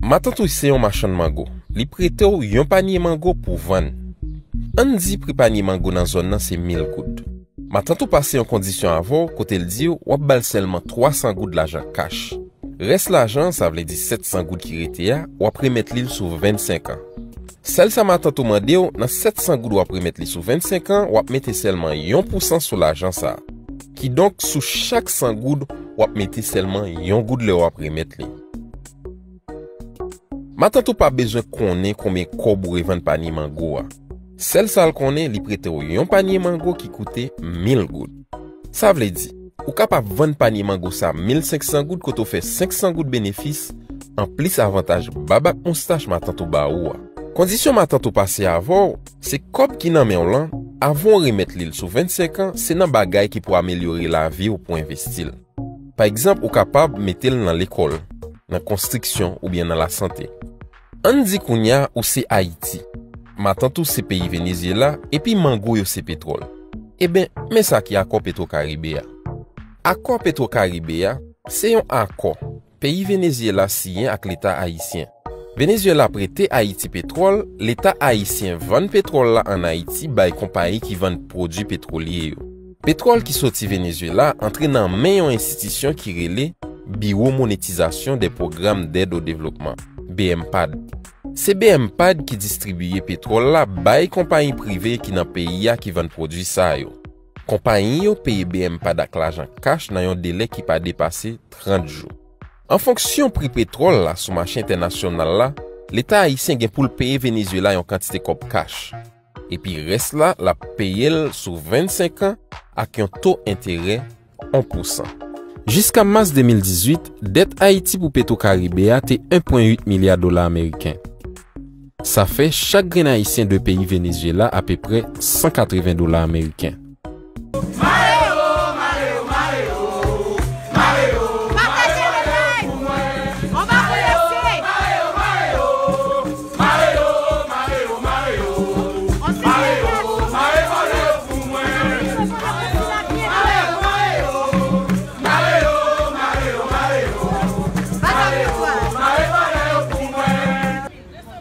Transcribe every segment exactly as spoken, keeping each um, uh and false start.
Matant ou se yon machann mango. Li prete w yon panye mango pou vann. Ann di pri panye mango nan zòn nan se mil goud. Matant ou pase yon kondisyon avè w kote l di w w ap ba l sèlman twa san goud lajan kach. Rès lajan, sa vle di sèt san goud ki rete a, w ap remèt li l sou vennsenk an. Sèl sa matant ou mande w, nan sèt san goud w ap remèt li sou vennsenk an, w ap mete sèlman yon pousan sou lajan sa a. Kidonk, sou chak san goud, w ap mete sèlman yon goud lè w ap remèt li. Matant ou pa bezwen konnen konbyen kòb ou revann panye mango a. Sèl sa l konnen, li prete w yon panye mango ki koute mil goud. Sa vle di, ou kapab vann panye mango sa mil senk san goud kote w fè senk san goud benefis, anplis avantaj bab ak moustach matant ou ba ou a. Kondisyon matant ou pase avè w, se kòb ki nan men w lan, avan w remèt li l sou vennsenk an, se nan bagay ki pou amelyore lavi w pou envesti l. Pa egzanp, ou kapab mete l nan lekòl, nan konstriksyon oubyen nan lasante. Ann di kounye a ou se Ayiti, matant ou se peyi Venezyela, epi mango yo se petwòl. Eben, men sa ki akò Petwokaribe a. Akò Petwokaribe a, se yon akò peyi Venezyela siyen ak Leta ayisyen. Venezyela prete Ayiti petwòl, Leta ayisyen vann petwòl la ann Ayiti bay konpayi ki vann pwodui petwolye yo. Petwòl ki soti Venezyela antre nan men yon enstitisyon ki rele Biwo Monetizasyon dè Pwogram dèd o Devlopman, BMPAD. Se BMPAD ki distribiye petwòl la bay konpayi prive ki nan peyi a ki vann pwodui sa yo. Konpayi yo peye BMPAD ak lajan kach nan yon delè ki pa depase trant jou. An fonksyon pri petwòl la sou mache entènasyonal la, Leta ayisyen gen pou l peye Venezyela yon kantite kòb kach. Epi rès la, l ap peye l sou vennsenk an ak yon to enterè yon pousan. Jiska mas de mil dizuit, dèt Ayiti pou Petwokaribe a te en pwen uit milya dola ameriken. Sa fè chak grenn Ayisyen dwe peyi Venezyela apeprè san katreven dola ameriken.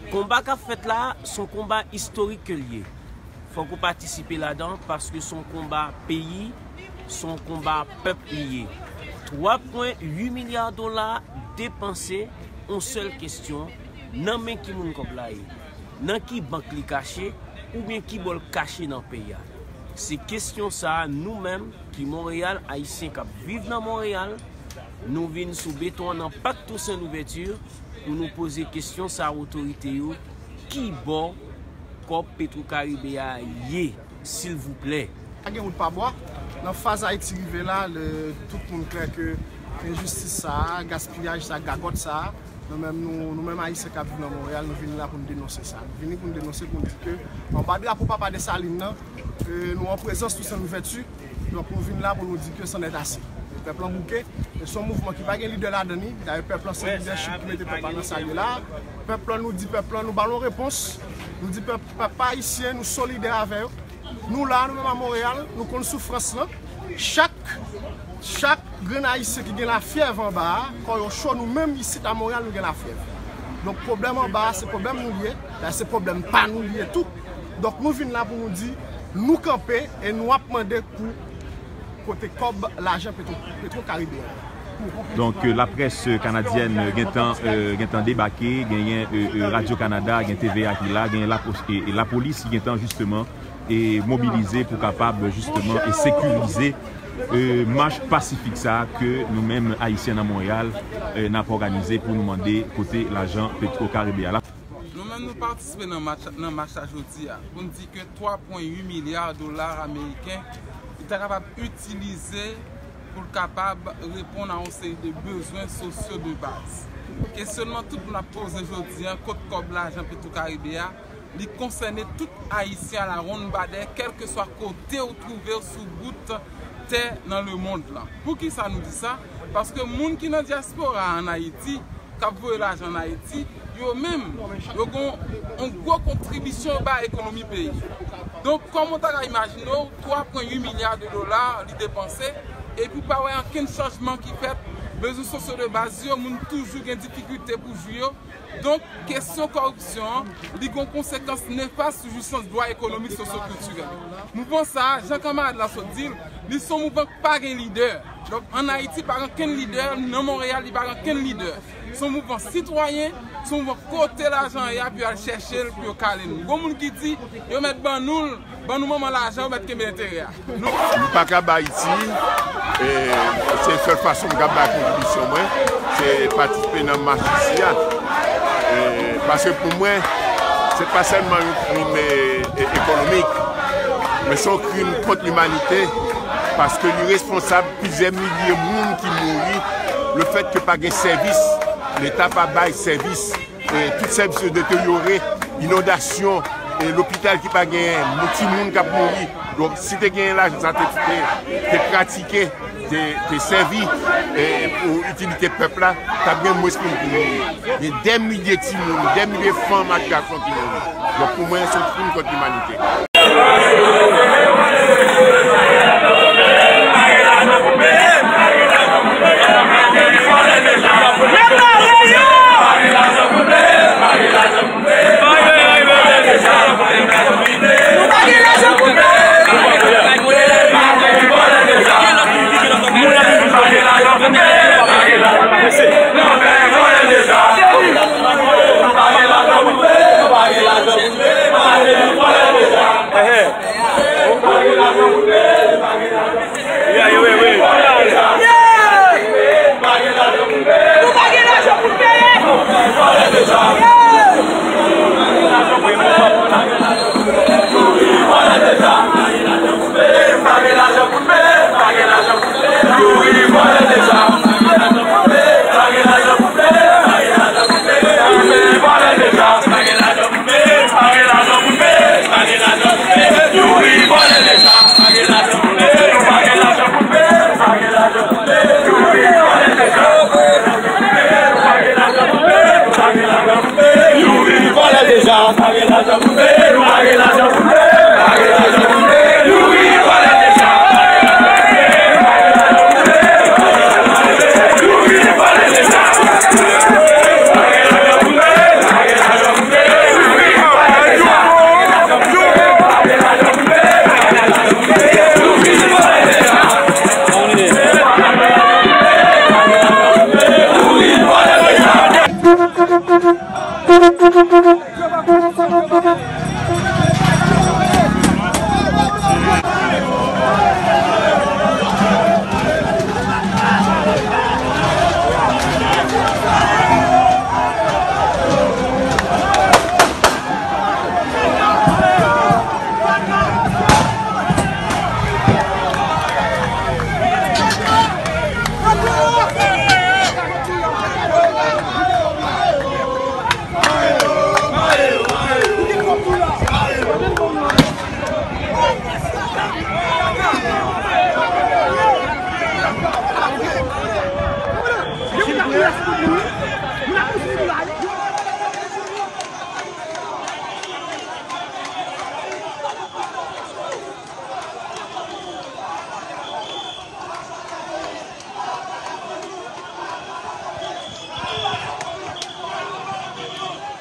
Konba k ap fèt la, se yon konba istorik ke l ye. Fòk ou patisipe ladan paske se yon konba peyi, se yon konba pèp li ye. Twa pwen uit milya dola depanse, yon sèl kesyon, nan men ki moun kòb la ye? Nan ki bank li kache? Oubyen ki bò l kache nan peyi a? Se kesyon sa a nou menm ki Monreyal, Ayisyen k ap viv nan Monreyal, nou vin sou beton an nan Pak Tousen Louvèti pou nou poze kesyon sa a otorite yo, ki bò kòb Petwokaribe a ye, silvouplè? Pa gen wout pa bwa. Nan faz Ayiti rive la, le, tout moun klè ke enjistis sa a, gaspiyaj sa a, gagòt sa a, nou menm, nou, nou menm Ayisyen k ap viv nan Monreyal, nou vini la pou nou denonse sa. Nou vini pou nou denonse, pou nou di ke anba drapo Papa Desalin nan, e, nou an prezans Tousen Louvèti. Donk, nou vin la pou nou di ke c'en est assez. E pèp lan bouke. E se yon mouvman ki pa gen lidè ladan li. Dayè, pèp lan se lidèchip ki mete pèp la nan sa l ye la. Pèp lan, nou di pèp lan, nou ba l yon repons. Nou di pèp, pèp ayisyen, nou solidè avè yo. Nou la, nou menm a Monreyal, nou konn soufrans lan. Chak, chak grenn Ayisyen ki gen lafyèv anba a, kò yo cho, nou menm isit a Monreyal, nou gen lafyèv. Donk, pwoblèm anba a, se pwoblèm nou l ye, dayè se pwoblèm pa nou l ye tou. Donk, nou vin la pou nou di, nou kanpe e nou ap mande pou kote kòb lajan Petwo, Petwo Karibe a. Donk, euh, laprès, euh, kanadyèn, euh, gentan, euh, gentan debake, genyen, euh, euh, Radio Canada, gen T V A ki la, genyen lapos-, e, e lapolis ki gentan jisteman e mobilize pou kapab jisteman e sekirize, euh, mach pasifik sa a ke nou menm Ayisyen nan Monreyal, euh, n ap òganize pou nou mande kote lajan Petwo Karibe a. Nou menm nou patisipe nan mach, nan mach la jodi a pou n di ke twa pwen uit milya dola ameriken li ta kapab itilize pou l kapab reponn a yon seri de bezwen sosyo de baz. Kesyonman tout moun ap poze jodi a, kot kòb lajan Petwo Karibe a, li konsène tout Ayisyen alawonnbadè, kèlkeswa kote w twouve w sou bout tè nan lemonn lan. Poukisa nou di sa? Paske moun ki nan dyaspora a ann Ayiti, k ap voye lajan ann Ayiti, yo menm, yo gen yon gwo kontribisyon yo bay ekonomi peyi. Donk, kòman w ta ka imajine w, twa pwen uit milya de dola li depanse, epi w pa wè ankenn chanjman ki fèt bezwen sosyo de baz yo, moun toujou gen difikilte pou jwi yo. Donk, kesyon kòripsyon an, li gen konsekans nefas sou jwisans dwa ekonomik, sosyo-kiltirèl. Mouvman sa a, jan kanmarad la sot di l, li se yon mouvman k pa gen lidè. Donk, ann Ayiti, pa gen okenn lidè, nan Monreyal, li pa gen okenn lidè. Se yon mouvman sitwayen, se yon mouvman kote lajan an ye a, pou yo al chèche l, pou yo kale nou. Gon moun ki di, yo mèt ban nou l, ban nou manman lajan, yo mèt kenbe enterè a. Nou pa kab Ayiti, e, se sèl fason m kab bay kontribisyon mwen, se patisipe nan mach isi a. E, paske pou mwen, se pa sèlman yon krim, e, e, ekonomik, men se yon krim kont limanite, paske li responsab plizyè milye moun ki mouri, lefètke pa gen sèvis, Leta pa bay sèvis, e, tout sèvis yo deteryore, inondasyon, e, lopital ki pa gen timoun k ap mouri. Donk, si te gen lajan sa te, te, te pratike, te, te sèvi, e, pou itilite pèp la, t ap gen mwens moun ki mouri. Gen dè milye timoun, dè milye fanm ak gason ki mouri. Donk, pou mwen, se yon krim kont limanite.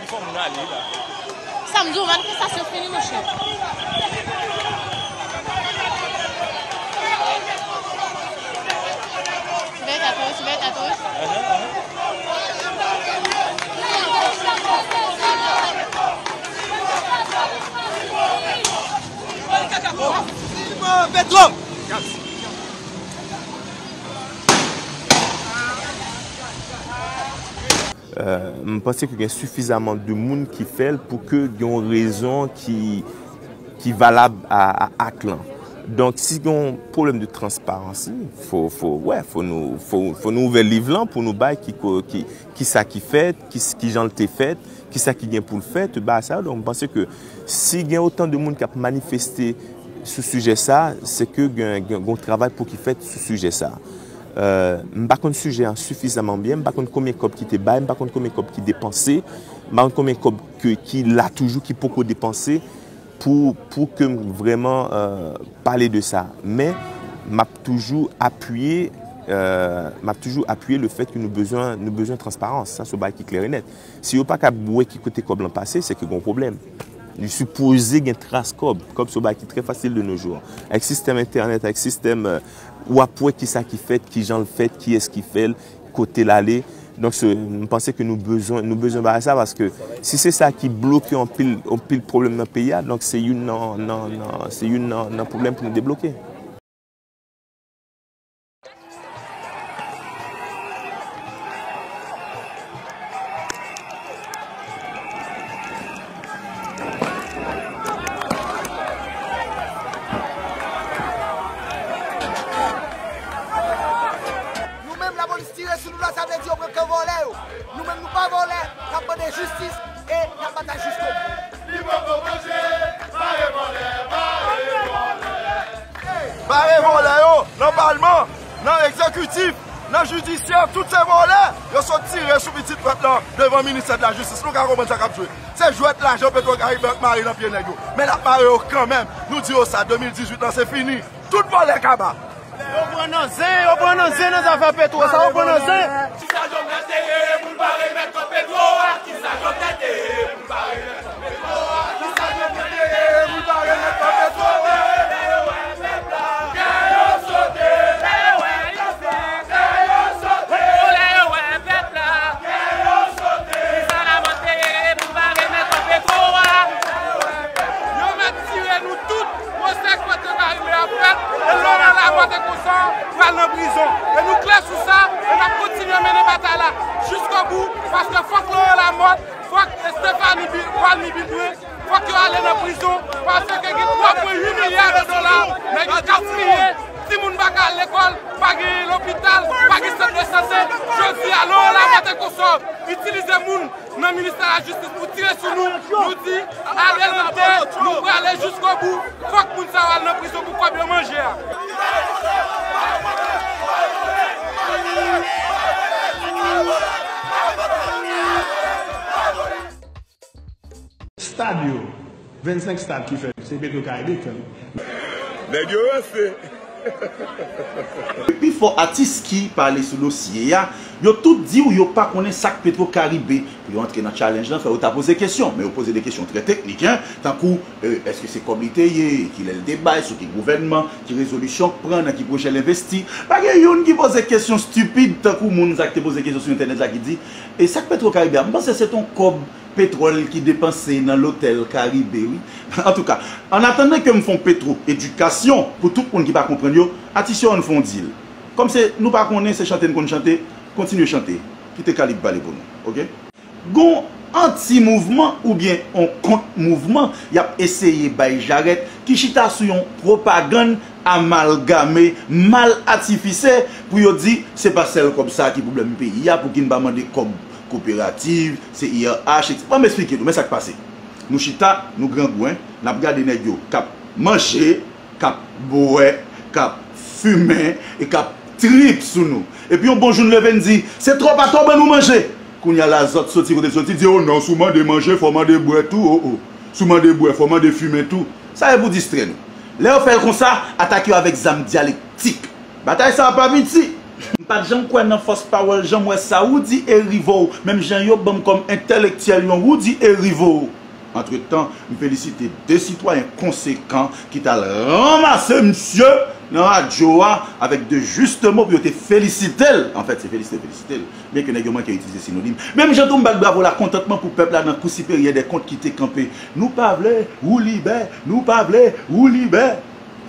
Ki fò moun ale la? Sa m di w, manifestasyon fini, monchè. Sivèy kat oj, sivèy kat oj. Petwòm! Euh, m panse ke gen sifizaman de moun ki fè l pou ke gen yon rezon ki, ki valab a, a ak lan. Donk, si gen yon pwoblèm de transparansi, fò, fò, wè, fò nou, fò, fò nou ouvè liv lan pou nou bay ki ko-, ki, ki sa ki fèt, ki, ki jan l te fèt, ki sa ki gen pou l fèt, tout bagay sa yo. Donk, m panse ke si gen otan de moun k ap manifeste sou sijè sa, se ke gen, gen, gen yon travay pou ki fèt sou sijè sa. Euh, m pa konn sijè an sifizaman byen, m pa konn konbyen kòb ki te bay, m pa konn konbyen kòb ki depanse, m pa konn konbyen kòb ke, ki la toujou, ki poko depanse pou, pou ke m vrèman, euh, pale de sa. Men, m ap toujou apiye Euh, m ap toujou apiye le fèt ke nou bezwen, nou bezwen transparans. Sa se yon bagay ki klè e nèt. Si yo pa ka wè ki kote kòb lan pase, se ke gen yon pwoblèm. Li sipoze gen tras kòb. Kòb se yon bagay ki trè fasil de nos jours. Avèk sistèm entènèt, avèk sistèm, euh, w ap wè kisa ki fèt, kijan l fèt, kiyès ki fè l, kote l ale. Donk, se, m panse ke nou bezwen, nou bezwen bagay sa, paske si se sa ki bloke anpil, anpil pwoblèm nan peyi a, donk se youn nan, nan, nan, se youn nan, nan pwoblèm pou nou debloke. Nou menm, lapolis tire sou nou la, sa vle di yo pran kan vòlè yo. Nou menm, nou pa vòlè, n ap mande jistis e n ap batay jiskobou. Li poko manje, bare vòlè, bare vòlè. Bare vòlè yo nan palman, nan egzekitif, nan jidisyè, tout se vòlè. Yo sot tire sou pitit pèp lan devan ministè de la jistis. Nou ka konprann sa k ap jwe. Se jwèt lajan Petro Caribe ap mare nan pye nèg yo. Men l ap mare yo kanmenm. Nou di yo sa, de mil dizuit lan se fini. Tout vòlè kaba. Yo pran nan zen, yo pran nan zen nan zafè petwo sa, yo pran nan zen. Kisa Jovenel te ye pou l pa remèt kòb petwo a? Kisa Jovenel te ye pou l pa remèt kòb petwo a? Kisa Jovenel te ye pou l pa remèt kòb petwo a? Kè yo sote, kè yo sote. Kè yo sote. Kisa Lamòt te ye pou l pa remèt kòb petwo a? Yo mèt tire nou tout. Pwosè Petro Caribe ap fèt, e Laurent Lamothe e konsò pral nan prizon. E nou klè sou sa, e n ap kontinye mennen batay la jiskobou, paske fòk Laurent Lamothe, fòk Stéphanie Bi-, Walmy Billbrun, fòk yo ale nan prizon, paske gen twa pwen uit milya de dola nèg yo gaspiye, timoun pa ka al lekòl, pa gen lopital, pa gen sant de sante. Jodi a, Laurent Lamothe e konsò itilize moun nan ministè lajistis pou tire sou nou, nou di, ale nan tè, nou prale jiskobou, fòk moun sa yo al nan prizon pou kòb yo manje a. Stad yo, vennsenk stad ki fè, se Petro Caribe k fè l. Nèg yo ranse. Pifò atis ki pale sou dosye a, yo tout di w yo pa konnen sa k Petro Caribe. Pou yo antre nan challenge lan, fò yo ta poze kesyon. Men yo poze de kesyon trè teknik, en, tankou, eh, èske se kòb li te ye, kilè l te bay, sou ki gouvènman, ki rezolisyon k pran, nan ki pwojè l envesti. Pa gen youn ki poze kesyon stipid, tankou moun sa k te poze kesyon sou entènèt la ki di, e sa k Petro Caribe a, m panse se t on kòb petwòl ki depanse nan lotèl Karibe, wi. Antouka, an atandan ke m fè yon petwo edikasyon pou tout moun ki pa konprann yo, atis yo, ann fè yon dil. Kòm se nou pa konnen, se chante n konn chante, kontinye chante. Kite Kalib pale pou nou, oke? Gon anti-mouvman oubyen on kont-mouvman y ap eseye bay jarèt ki chita sou yon pwopagann amalgame, mal atifise pou yo di se pa sèl kòb sa ki pwoblèm peyi a, pouki n pa mande kòb koperativ, se I R H, etsetera. Ban m esplike nou, men sa k pase. Nou chita, nou grangou, en, n ap gade nèg yo k ap manje, k ap bwè, k ap fimen e k ap trip sou nou. Epi yon bon jou n leve n di, se twòp atò ban nou manje. Kounye a la zòt soti kote l soti, di, o non, si w mande manje, fò w mande bwè tou, o, o. Si w mande bwè, fò w mande fimen tou. Sa e pou distrè nou. Lè yo fè l konsa, atake yo avèk zam dyalektik. Batay sa a pa piti. M pa t janm kwè nan fòs pawòl jan m wè sa Roody e Rivo, menm jan yo ban m kòm entèlektyèl yon Roody e Rivo. Antretan, m felisite de sitwayen konsekan ki t al ranmase misye nan radyo a avèk de juste mots pou yo te felisite l. Anfèt, se felisite, felisite l. Byenke nèg yo manke itilize sinonim. Menm jan tou m bat bravo lakontantman pou pèp la nan Kou Siperyè dè Kont ki te kanpe. Nou pa vle Woulibè, nou pa vle Woulibè.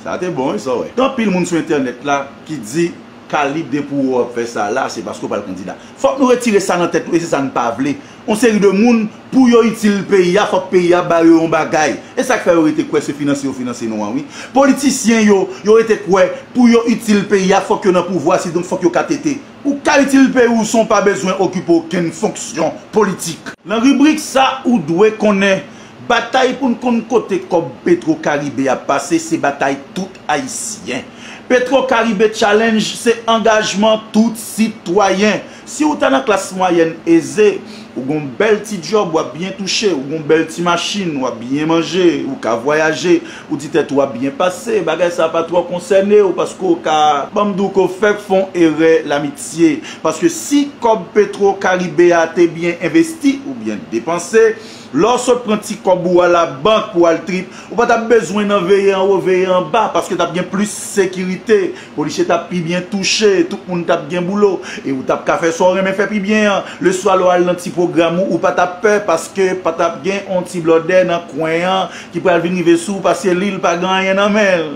Sa te bon, wi, sa w wè. Gen anpil moun sou entènèt la ki di, Kalib, depi w wè w ap fè sa la, se paske w pral kandida. Fòk nou retire sa nan tèt nou, e se sa n pa vle. Yon seri de moun, pou yo itil peyi a, fòk peyi a ba yo yon bagay. E sa k fè yo rete kwè se finanse yo finanse nou an, wi. Politisyen yo, yo rete kwè, pou yo itil peyi a, fòk yo nan pouvwa, sidonk fòk yo ka tete. Ou ka itil peyi w san w pa bezwen okipe okenn fonksyon politik. Nan ribrik sa ou dwe konnen, batay pou n konn kote kòb Petro Caribe ap pase se batay tout Ayisyen. Petro Caribe Challenge se angajman tout sitwayen. Si w ta nan klas mwayèn eze, Ou gon bèl ti djòb, w ap byen touche, ou gon bèl ti machin, w ap byen manje, ou ka vwayaje, ou di tèt ou w ap byen pase, bagay sa pa twò konsène w, paske w ka, ban m di w ke w fèk fè yon erè lamitye. Paske si kòb Petro Caribe a te byen envesti oubyen depanse, lè w sot pran ti kòb ou a labank pou w al trip, ou pa t ap bezwen nan veye anwo, veye anba, paske t ap gen plis sekirite. Polisye t ap pi byen touche, tout moun t ap gen boulo, e ou t ap ka fè sa w renmen fè pi byen an. Leswa, lè w al nan ti pwogram ou, ou pa t ap pè, paske pa t ap gen yon ti blòdè nan kwen an ki pral vin rive sou ou, paske li, l pa gen anyen nan men l.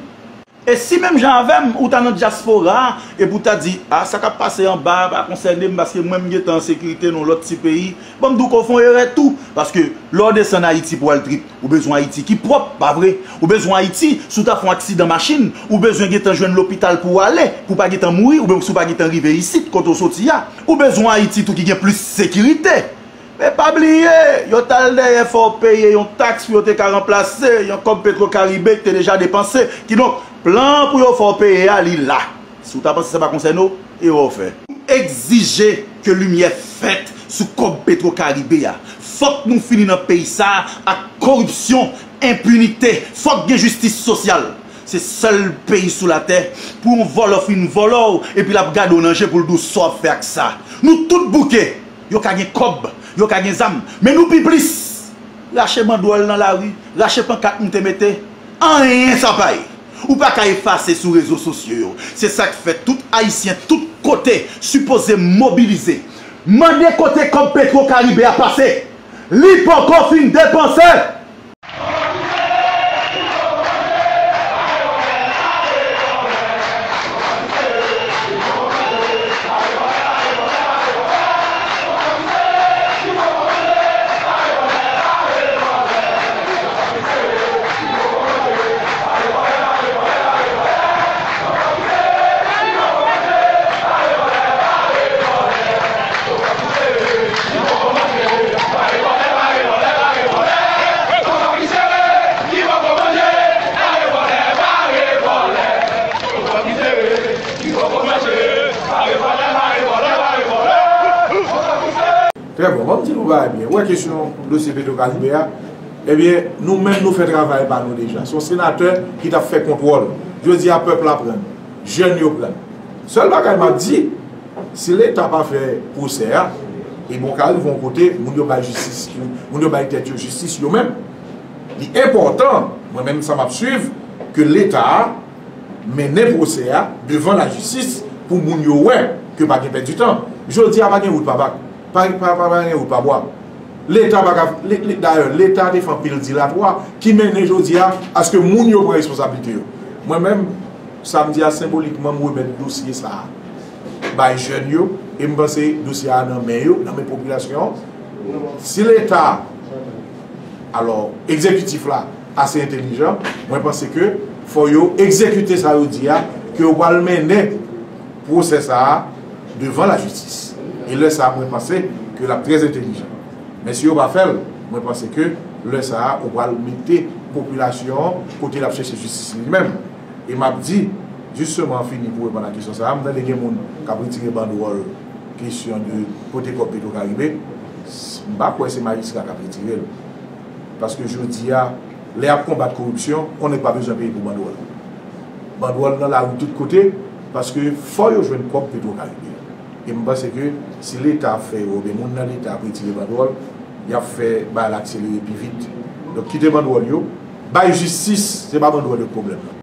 E si menm jan avè m, ou ta nan dyaspora a, epi w ta di, a, sa k ap pase anba a pa konsène m, paske mwen, m gentan an sekirite nan yon lòt ti peyi, ban m di w ke w fè yon erè tou. Paske lè w desann Ayiti pou w al trip, ou bezwen Ayiti ki pwòp, pa vre? Ou bezwen Ayiti, si w ta fè yon aksidan machin, ou bezwen gentan jwenn lopital pou w ale, pou w pa gentan mouri, oubyen si w pa gentan rive isit, kote w soti a. Ou bezwen Ayiti tou ki gen plis sekirite. Men pa bliye, yo t al dèyè fè w peye yon taks pou yo te ka ranplase yon kòb Petro Caribe ki te deja depanse. Kidonk, plan pou yo fè w peye a, li la. Si w ta panse sa pa konsène w, erè w fè. Nou egzije ke limyè fèt sou kòb Petro Caribe a. Fòk nou fini nan peyi sa a ak koripsyon, enpinite. Fòk gen jistis sosyal. Se sèl peyi sou latè pou yon vòlò fin vòlò w epi l ap gade w nan je pou l di w sa w ap fè ak sa. Nou tout bouke. Yo ka gen kòb, yo ka gen zam, men nou pi plis. Rache bandwòl nan lari, rache pankat nou te mete, anyen sa pa ye. Ou pa ka efase sou rezo sosyo yo. Se sa k fè tout Ayisyen, tout kote, sipoze mobilize. Mande kote kòb Petro Caribe a pase. Li poko fin depanse. Trè byen, bon, ban m di nou bagay byen. Ou wè kesyon dosye Petro Caribe a, ebyen, nou menm nou fè travay pa nou deja. Se yon senatè ki t ap fè kontwòl. Jodi a, pèp la pran n. Jèn yo pran n. Sèl bagay m ap di, si Leta pa fè pwosè a, ebyen, w ka rive yon kote, moun yo bay jistis, moun yo bay tèt yo jistis yo menm. Li enpòtan, mwen menm sa m ap swiv, ke Leta a mennen pwosè a devan lajistis pou moun yo wè ke pa gen pèdi tan. Jodi a pa gen wout pa bak, pa, pa, pa, pa gen wout pa bwa. Leta pa ka, le, le, dayè, Leta te fè anpil dilatwa ki mennen jodi a aske moun yo pran responsablite yo. Mwen menm, samdi a, senbolikman, m remèt dosye sa a bay jèn yo, e m panse dosye a nan men yo, nan men popilasyon an. Si Leta, alò, egzekitif la ase entèlijan, mwen panse ke fò yo egzekite sa yo di a, ke yo pral mennen pwosè sa a devan lajistis. E lè sa a, mwen panse ke l ap trè entèlijan. Men si yo pa fè l, mwen panse ke lè sa a, ou pral mete popilasyon an kote l ap chèche jistis li menm. E m ap di, jisteman, an fini pou reponn a kesyon sa a, m tande gen moun k ap retire bandwòl kesyon de kote kòb Petro Caribe. M pa kwè se majistra k ap retire l. Paske jodi a, lè y ap konbat koripsyon, on nèg pa bezwen peye pou bandwòl. Bandwòl nan lari tout kote, paske fò yo jwenn kòb Petro Caribe. E m panse ke si Leta ap fè erè, oubyen moun nan Leta ap retire bandwòl, y ap fè bagay la akselere pi vit. Donk, kite bandwòl yo, bay jistis, se pa bandwòl yo k pwoblèm nan.